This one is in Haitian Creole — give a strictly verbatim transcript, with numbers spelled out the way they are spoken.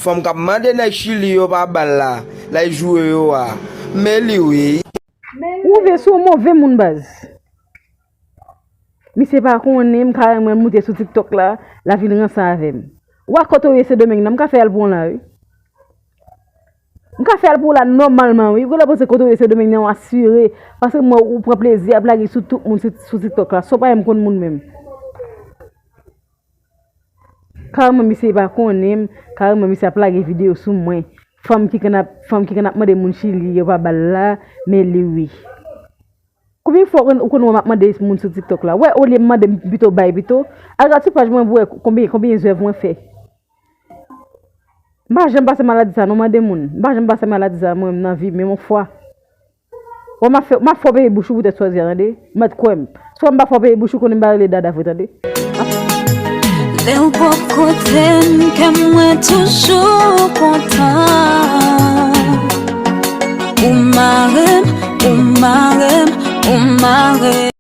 Fanm k ap mande nèg Chili yo pa bal la, lè y joure yo a. Men li wi. Ou vle sou yon move moun baz. Misye pa konnen m ka renmen moute sou TikTok la, l ap vin ranse avè m. Ou a kote w ye Sendomeng nan, m ka fè al pou w la wi. M ka fè al pou w la nòmalman wi. Ou genlè panse kote w ye Sendomeng nan w asire. Paske m wè ou pran plezi ap lage sou tout moun sou TikTok la. Sa w pa menm konn moun menm. Kareman misye pa konnen m, kareman misye ap lage videyo sou mwen. Fanm ki konn ap, fanm ki konn ap mande moun Chili yo pa bal la, men li wi. Konbyen fwa ou konn wè m ap mande moun sou TikTok la? Wè olye m mande m pito bay pito. Al gad sou paj mwen pou wè konbyen konbyen zèv mwen fè. M pa janm pase maladi sa non mande moun. M pa janm pase maladi sa mwen menm nan vi m menm yon fwa. Bon, m ap fè, m ap fè w peye bouch ou poutèt sa w di a tande. Mèt kwè m. Swa m pa fè w peye bouch ou konnen m pa rele dada vre tande. Lè w bò kote m kè mwen toujou kontan. Ou mare m, ou mare m, ou mare m.